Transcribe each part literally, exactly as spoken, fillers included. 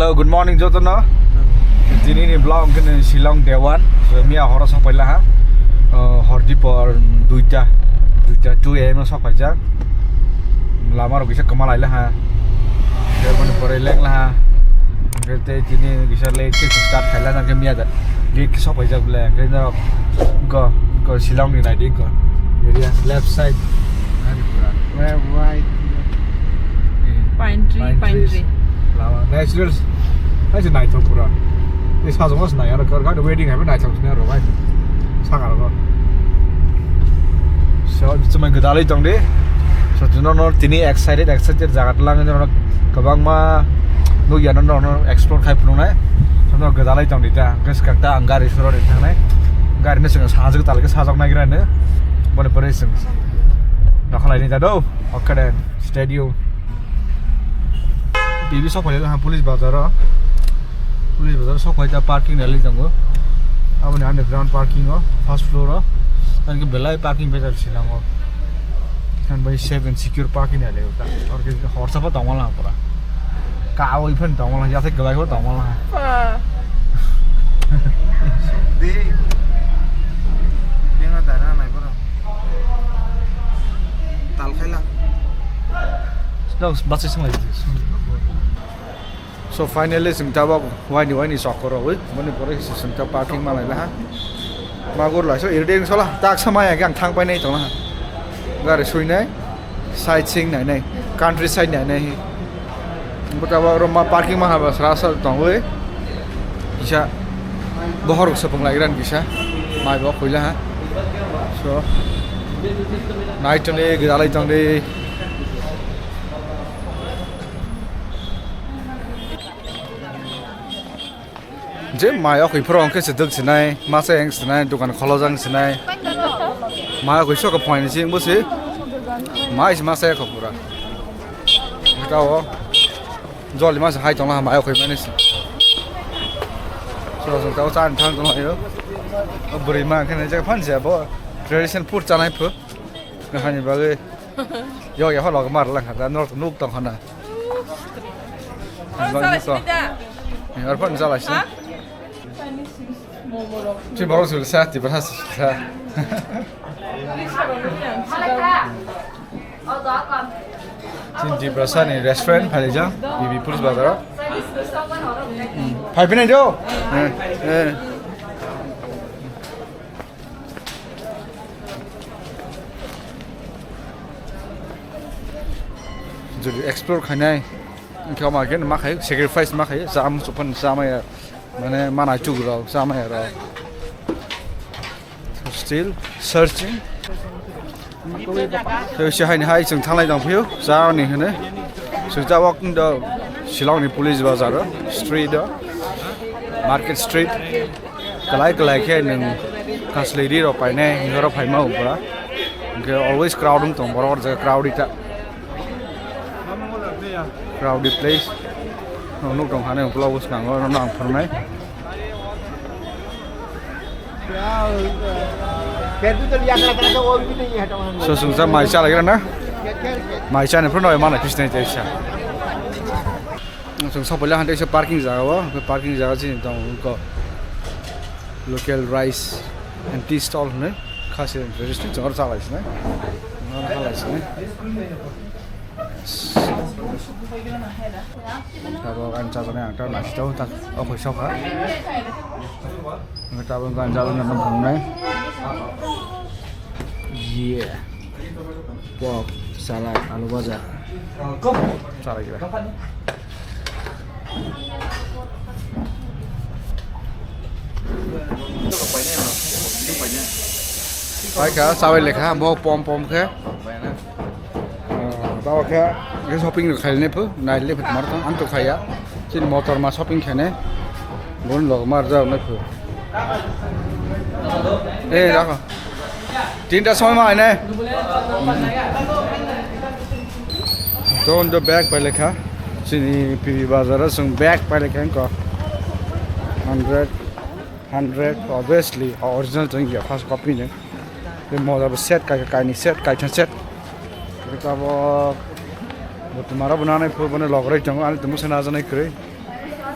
Hello, good morning jotono. Tini ni vlog hwnkhe Shillong day one. So, miya horo sok paila ha. Oh, hor dipor duita, duita two A M o sok paijak. Lama rok kisa kwma laila ha. Tei boni pore lengla ha. Hwnkhe tei tini kisa late khe start khaila na khe miya da. Late khe sok paijak ble. Hwnkhe no go, go Shillong ni naidi go. Area left side. Ani pura. Left, right. Pine tree, pine tree. Lama natural. Hai se naithok pura. Tei sajwk mas nai aro kar kar wedding hai naithok sini aro bai. Saka ro. So, chumai gwdalwi tong di. So, tino no tini excited, excited jaga tlang no kwbangma nugya no no explore khai phunuknai. So, no gwdalwi tong di ta. Kis kakta ang gari suro di thangnai. Gari no sing sajwk tal khe sajwk nai gra no. Bole pore sing. Nokhalai ni ta do. Okay then. Stay tuned. Bibi sok pailai ha police bazar o. Police bazar sok pai ta parking rally tongo. Aboni underground parking o, first floor o. Tang khe belai parking bejar silango. Tang bai safe and secure parking rally ta. Or khe horsa pa tongma lang pura. Ka oi phan tongma lang, yasai kwlai pha tongma lang. Di. Denga dara nai pura. Tal khaila. Snow bus song like this. So finally chwng tabok waini waini chokorowi boni pore se chwng ta parking ma laila ha. Magur lai so irde sola tak samaya khe ang thang painai tongla ha. Gari suinai, side sing nainai, country side nainai. Bo tabok oro ma parking ma haba sra sra tongwi. Kisa bohor rok sapung lai gran kisa mai bo khuila ha. So nai tongdi gwdalai tongdi. Je mai o khoi phoro hwnkhe se dwk sinai, masa yang sinai, dukan kholojang sinai. Mai o khoi sok phaini sing bo se. Mai se masa ya khopura. Tao joli masa hai tongla mai o khoi mani se. So so tao chan thang tong ayo. Bwrwi ma khene je phan se bo tradition food chanai phu. Hani bagwi. Yo ya holo mar lang ha, nor nuk tong hana. Bang nuk tong. Ni arphan jala sini. Chi borok sul sa, ti bahas sa. Chin Tiprasa ni restaurant phai jang, Bibi Police Bazar. Phai pinai do. Eh, eh. Jodi explore khainai, wngkhe omo khe ma khai, sacrifice ma khai, cham chuphan chamaya, mane manai chugrok chamaya rok. Still searching. Tei se haini hai chwng thanglai tong phio, cha ni hwnwi. Chwng cha walk in the Shillong ni police bazar o, street o, market street. Kwlai kwlai khe nwng kaslwi ri rok painai, hinwi rok phaima o pura. Hwnkhe always crowd wng tong borok, o jaga crowd ita. Crowded place. Nwng nuk tong hane vlog o swnam o, nono ang phwrwngnai. So, chwng cha mai chalaigra na? Mai chani phano manai pisnai tei sa. Chwng sophaila hante se parking jaga o, parking jaga chini tong ko local rice and tea stall hwnwi khasi restaurant chwng oro chalai sinai. Oro halai sinai. Tabok ani chajaknai ang ta naisitao tak o koi sokha. Tabok ani chajaknai ang phunuknai. Yeah. Pork, salad, alu bhaja. Salad kira. Paikha, sabai lekha, bo pom pom khe. Tao khe, khe shopping rok khainai pho, naile pho mar tong, ang to khaya. Chini motor ma shopping khainai. Bon log mar jao nai pho. Eh, rakho. Tinta somoi ma hainai. Ton do bag pai lekha. Chini P B bazar o chwng bag pai lekha wngkha. Hundred, hundred, obviously, original chwng ya first copy ni. Tei moja bo set, kai, kaini set, kaitha set. Tei tabok bo twmaro bo nanai phu, bono lograi tongo, ani tongmo se najaknai kwrwi.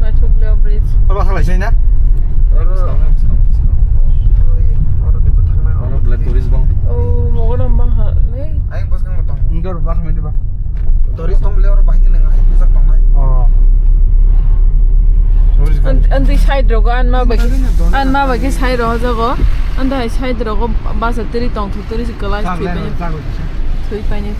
Naithok le o bridge. Oro baksa lai sini na? Oro, oro, oro, oro, oro, oro, oro, oro, tourist bang. Oh, mogono bang ha le. Ayang bwskang mo tong. Indoor bang medi ba. Tourist tong le oro bahai tini ngai bwsak tongnai. Oh. Tourist bang. An, an di side rogo an ma bai, an ma bai ke side rogo jago. An da side rogo basa tiri tong thu tiri si kelai thui paine. Thui paine.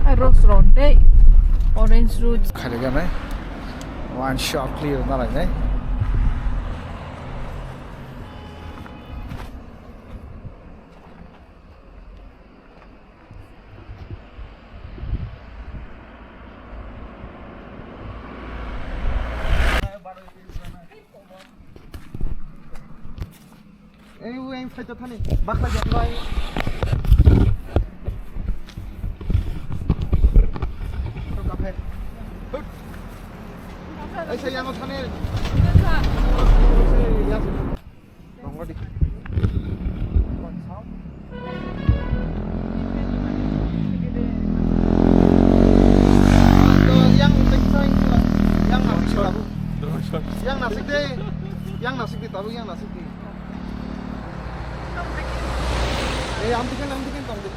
Ai, rose ron dei. Orange rose. Khare ga nai. One shot clear na lai nai. Ei, ui, ang fight thani. Bakla jang bai. Aisa yang thane. Tongodi. Yang nasik tabu. Yang nasik de. Yang nasik de tabu, yang nasik de. Eh, amtiken, amtiken tong de.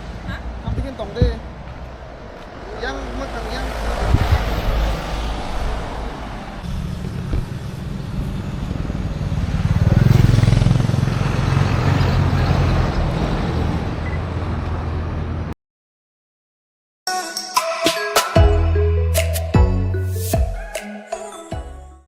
Amtiken tong de. Yang makan, yang